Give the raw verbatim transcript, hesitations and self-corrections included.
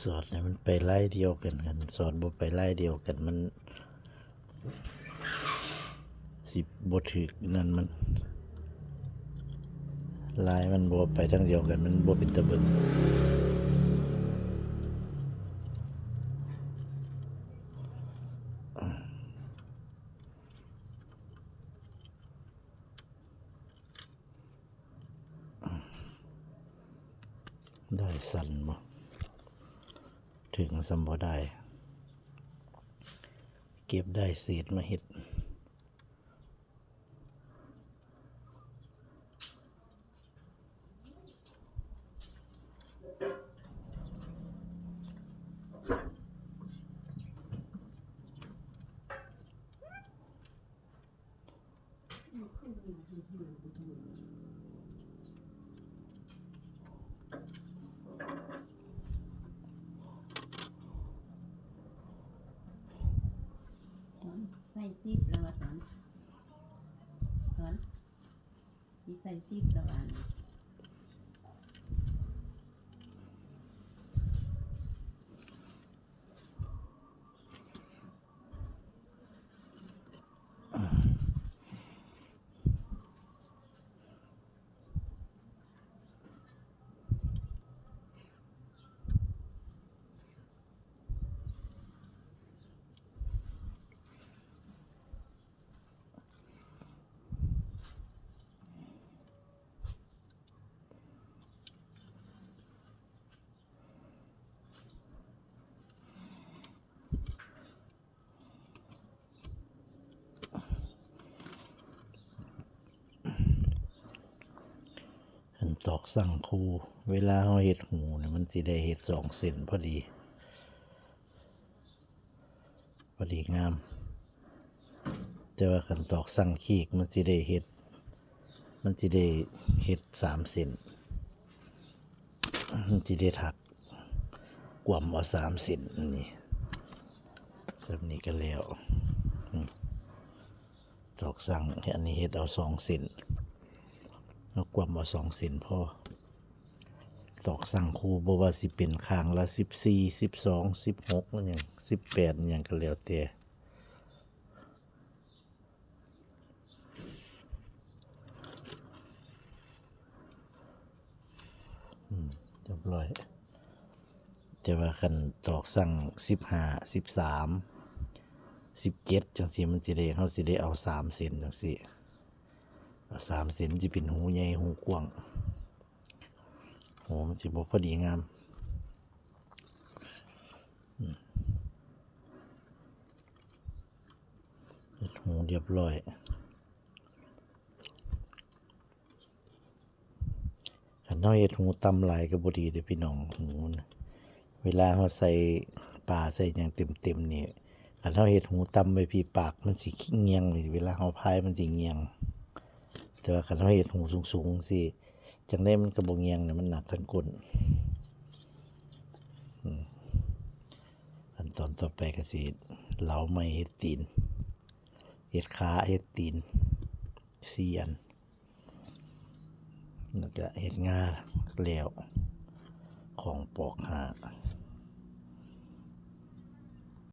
สอดให้มันไปลายเดียวกัน คันสอดบ่ไปลายเดียวกัน มันสิบ่ถืกนั่นมัน ลายมันบ่ไปทางเดียวกัน มันบ่เป็นตาเบิ่ง ได้สั่นบ่ ถึงส่ำบ่ได้ เก็บได้เศษมาเฮ็ด ใส่ติ๊บแล้วว่าตอน ตอน สิใส่ติ๊บแล้วว่า อันตอกสั่งคู่ เวลาเฮาเฮ็ดหูนี่ มันสิได้เฮ็ดสองเส้นพอดี พอดีงาม แต่ว่าคันตอกสั่งขีก มันสิได้เฮ็ด มันสิได้เฮ็ดสามเส้น มันสิได้ถัก กวมเอาสามเส้น อันนี้ ส่ำนี้ก็แล้ว อืม ตอกสั่ง อันนี้เฮ็ดเอาสองเส้น เอากวมเอาสองเส้นพอ ตอกสั่งคู่ บ่ว่าสิเป็นข้างละสิบสี่ สิบสอง สิบหก อิหยัง สิบแปด อิหยังก็แล้วแต่ อืม เรียบร้อย แต่ว่าคันตอกสั่งสิบห้า สิบสาม สิบเจ็ด จังซี้ มันสิได้ เฮาสิได้เอาสามเส้นจังซี้ เอาสามเส้น มันสิเป็นหูใหญ่หูกว้าง หูมันสิบ่พอดีงาม อืม เฮ็ดหูเรียบร้อย คันเฮาเฮ็ดหูต่ำหลายก็บ่ดีเด้อพี่น้อง หูนะ เวลาเฮาใส่ปลาใส่หยังเต็มๆนี่ คันเฮาเฮ็ดหูต่ำไว้พี้ ปากมันสิเงี่ยงเลย เวลาเฮาพายมันสิเงี่ยง แต่ว่าคันเฮาเฮ็ดหูสูงๆจังซี้ จังใดมันก็บ่เงี่ยงนะ มันหนักทั้งก้น อืม ขั้นตอนต่อไปก็สิเหลาไม้เฮ็ดตีน เฮ็ดขา เฮ็ดตีน สี่อัน แล้วก็เฮ็ดงาแล้ว ของปอกห้า